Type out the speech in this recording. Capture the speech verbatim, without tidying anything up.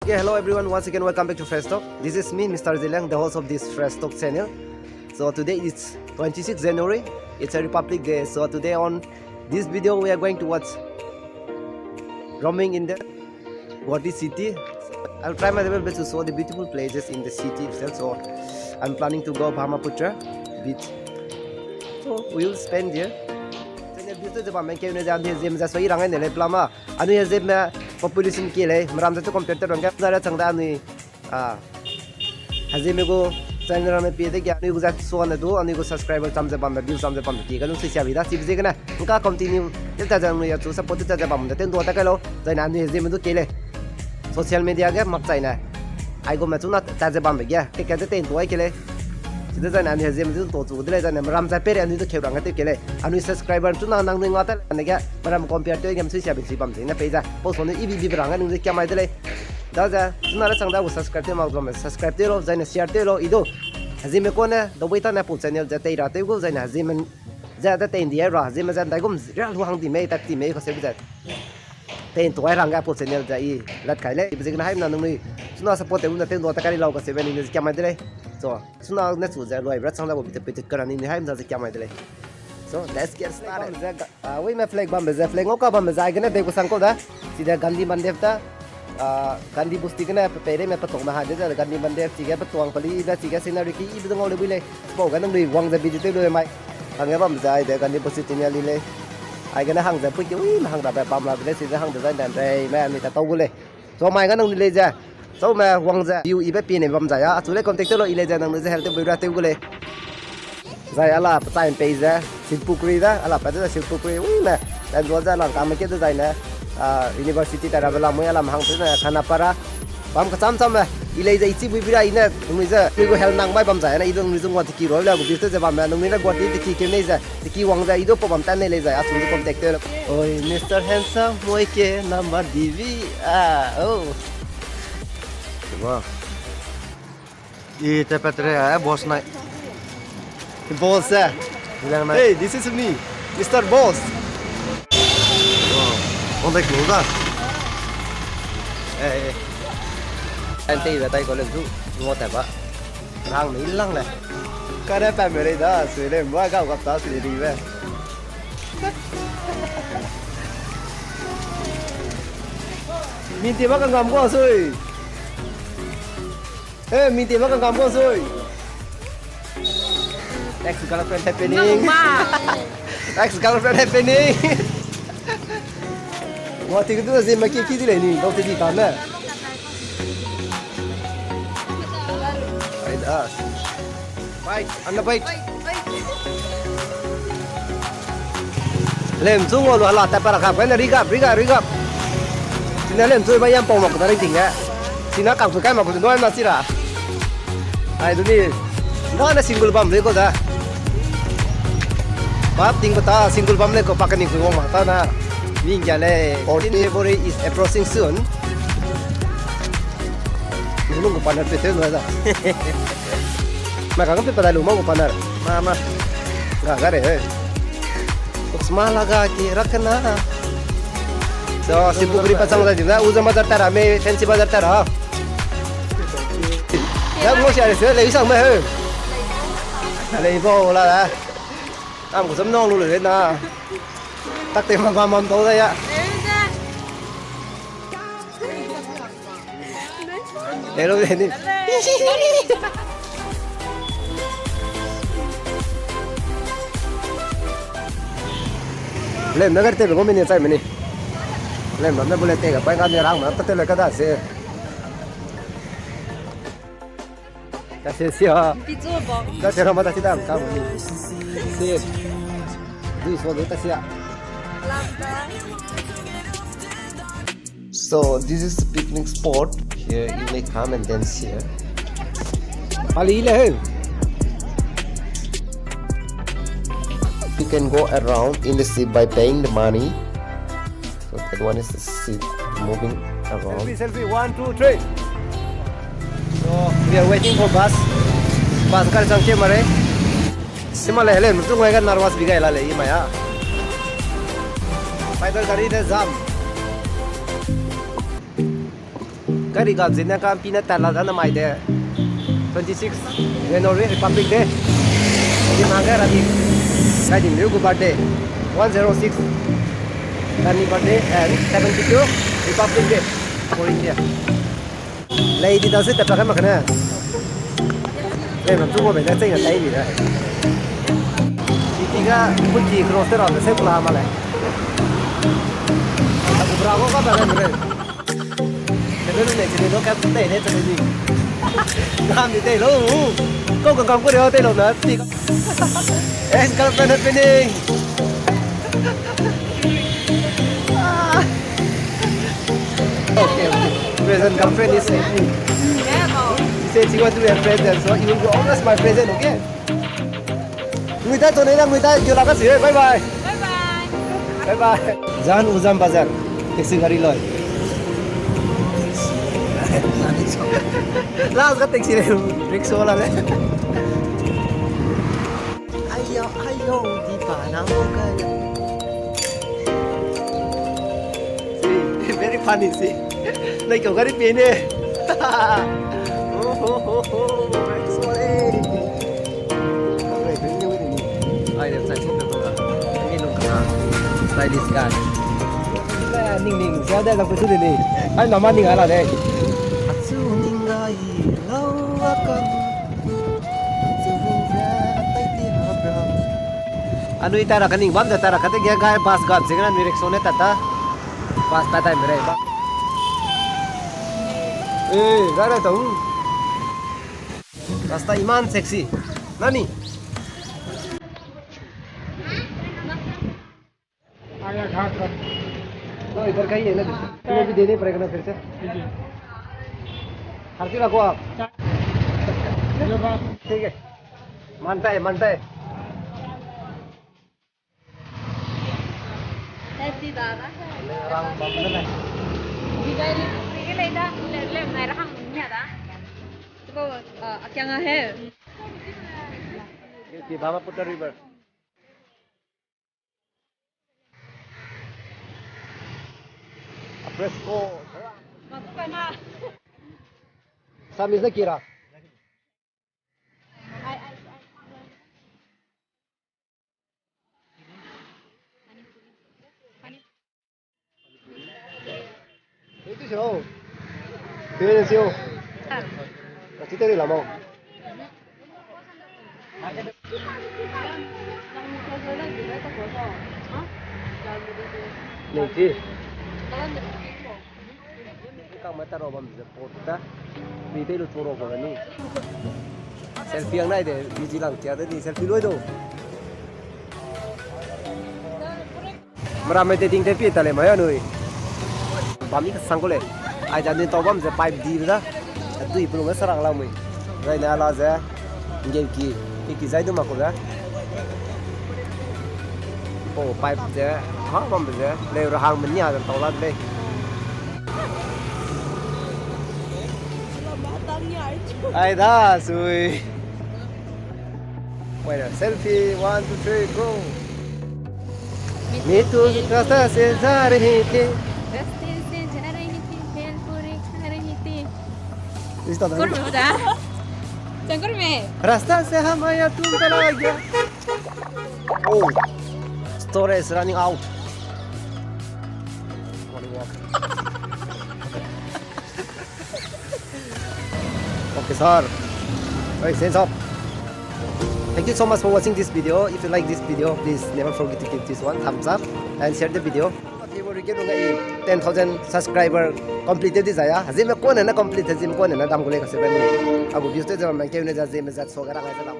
Okay, hello everyone. Once again, welcome back to Fresh Talk. This is me, Mister Zeliang, the host of this Fresh Talk channel. So today it's twenty-sixth January. It's a Republic Day. So today on this video, we are going to watch roaming in the Guwahati city. I'll try my level best to show the beautiful places in the city itself. So I'm planning to go Brahmaputra beach. So we will spend there. Zene beach ze bam mengkeu ne ze anui Zeme ze soi rang ne le plama. Anui Zeme population ke lei, meram ze tu compare te rang ge, zara chang da anui, ah, Zeme gu channel ramme pie de ge, anui gu ze suane du, anui gu subscriber cham ze bambe, view cham ze bambe, ki ga lung si sia bi da, si bi ze gene, nka continue, te ta ze anui achu support te ta ze bam de, ten do ta kai lo, zai na anui Zeme du ke lei. Social media ge mak chai ne. Ai gu me chu na ta ze bambe ge, ke ke ze ten do ai ke lei. Side zai na anui Zeme du to chu de lei, zai na meram zai pere anui du keu rang ge te ke lei. Anui subscriber chu na nang nui nga ta ne ge, meram compare te ge, msui sia bi si bam ze ne pei za. Pau so ne i bi bi rang ge nung ze kia mai de lei. Da ze, zuna ra chang da gu subscribe te mak du me subscribe te lo, zai ne share te lo, i du. Zeme ko ne, da wei ta ne pu channel ze tei ra te gu, zai ne Zeme ze da tei ndi ra, Zeme ze ndai gum ra lu hang di mei, tak ti mei, ko se bu ze. Tei ntu ai rang ga pu channel ze i lat kai lei, i bu ze gene hai mna nung nui. Zuna support te gu na tei ndu ta kai lau ko se be ni ze kia mai de lei. So, zuna ne chu ze loi ra chang da gu bi te pe te ka ra ni ni hai mna ze kia mai de lei. So, let's get started. Ah, wei me flag bambe ze, flag ngau ka bambe ze, ai gene de gu sang kau da. Side Gandhi Mandir ta, ah, Gandhi Busti gene pe pere me petong me ha de ze Gandhi Mandir, chige petuang peli da, chige scenery ki, i bu ngau le bui lei. Pau ga nang lui wang ze video te lui mai. Hang ge bam ze ai de Gandhi Busti tinia li lei. Ai gene hang ze pui ki, ui, me hang da be bam la de lei, side hang de zai dan rei, me mi ta tau gu lei. So mai ga nang lui lei ze. So me wang ze, yu i be pie ne bam zai a, achu lei contact te lo i lei ze nang lui ze help te bui ra te gu lei. Zai ala pachai pei ze, Silpukri da, ala pa de Silpukri, ui me, dan zua ze ala kame ke de zai ne, ah, university ta ra be la mui ala mahang te ne, Khanapara. Bam kacham cham me, i lei ze i chi bui bira i ne, nungmi ze, mi gu help nang bai bam zai ne, i du nungmi ze ngua tiki ro le gu bi te ze bam me, nungmi ne gua ti tiki ke nei ze, tiki wang ze, i du pa bam tan nei lei zai, achu ze contact te lo. Oi, Mister Handsome, moi ke number D V, ah, oh. Wow. I te patre, eh, boss nai. Boss, eh. Bilang nai. Hey, this is me, Mister Boss. Wow. Contact lu da. Eh, eh. Ante ibe tai ko le du, ngo ta ba. Rang me ilang le. Kare pa me re da, sui le, mba ga gap ta sui le be. Minti ma kangam ko sui. Eh, minti ma kangam ko sui. Ex girlfriend happening. Nang ma. Ex girlfriend happening. Wati ke tu si ma ki ki di le ni, dau ti di ta ne. Ai da. Bike, on the bike. Lem chu ngau lu hala ta para kap, kane rigap, rigap, rigap. Sina lem chu ba yam pau mak da ring ting e. Sina kap chu kai mak chu noi ma sira. Ai du ni. Nda na single bam le ko da. Bap ting ko ta single bam le ko pa kani ko wang ma ta na. Wing ya le. Fourteen February is approaching soon. Lu nung ko partner pe te lu da. Ma ka pe pa da lu ma ko partner. Ma, ma. Ga, ga re, he. Usma laga ke rakhna. So, Silpukri pa chang da di na, Uza bazar tara me, Fancy bazar tara. Ya mo sia re se, le isang me, he. Le bo la da. Am ko sam nong lu le na. Tak te ma, ma, ma, to da ya. Hello, Lenny. Lem na gar te be ko mini chai mini. Lem na bule te ga pai ga ni rang ma ta te le ka da se. Ta se sia. Pi zu bang. Ta se rama ta si dam ka mini. Se. Du so ta sia. So this is the picnic spot. Here you may come and dance here. Ali le. You can go around in the sea by paying the money. So that one is the sea moving around. Selfie, selfie, one, two, three. So we are waiting for bus. Bus kar chang ke mare. Sima le hele, mutu ngai ga nervous bi gai la le, i maya. Paidal gari de jam. Gari ga zine ka mpine tala da na mai de. Twenty six January Republic Day. Di ma ga rabi. Kai din gu birthday. One zero six. Rani birthday and seventy two Republic Day for India. Lei di da se tapa ka makne. Lei mam tu mo be na chei na tai bi da. City ga put ki cross te ra se pula ma le. Aku bra ko ka ba na re. Te lu ne chine lo ka te ne te ni. Ngam ni te lo. Ko ko kam ko re te lo na ti. Yes, girlfriend happening. Ah. Okay, okay. Present girlfriend is saying. She said she wants to be a present, so you will be always my present, okay? Ngui ta to ne na, ngui ta, jo la ka si, bye bye. Bye bye. Bye bye. Jan Ujam Bazar, taxi gari loi. Last ka taxi le, rickshaw la le. Ayo, ayo, di pa na mo kai. Very funny, see. Nai kau gari pe ne. Oh, ho, ho, ho. Sorry. Ai, de, sai, sai, sai, sai. Ni lu ka. Stylish guy. Ning, ning, sia de, lang pe su de ni. Ai, mama ning ala de. Achu ning ai, lau aka. Anui tara kaning bam ze tara kate ge gai bus gap ze gana anui rickshaw ne tata. Bus pa tai mere ba. Eh, gai rai tau. Rasta iman sexy. Nani? आया घाट पर। तो इधर का ही है ना? तुम्हें भी देने पड़ेगा ना फिर से? जी, जी। खर्ची रखो आप। जो बात। ठीक है। मानता है, मानता है। Happy Baba. ले, राम बाप ने। Bigay ni sige lei da, le, le, nai rahang nia da. Tuko, uh, akyang a he. Ye Baba Putra River. Fresco. Samis na kira. Itu sih, oh. Itu sih, oh. Kasih tadi lah mau. Ning chi. Kang mata ro bam ze pot ta. Ni te lu chu ro ko ni. Selfie ang nai de, busy lang kia de ni selfie loi do. Mera mai te ding te pi ta le mai anui. Bam i ka sang ko le. Ai ja ni tau bam ze pipe di da. Dui pulu me sarang la mui. Gai na la ze. Ngeu ki. Ki ki zai du ma ko da. Po pipe ze. Ha bam ze. Le ra hang me nia ze tau la le. Ai da sui. Wait, selfie, one, two, three, go. Me to rasta se ja rahe the. Raste se ja rahe the, bhel puri kha rahe the. Is that right? Kurme da. Chang kurme. Rasta se hum aya tum chala gaya. Oh, storage running out. Okay, sir. Right, hands up. Thank you so much for watching this video. If you like this video, please never forget to give this one thumbs up and share the video. Ten thousand subscriber complete di zaya. Zeme kone na complete, zeme kone na dam gule ka se ben. Agu views te zeme man ke ne za zeme za so ga rang ai za dam.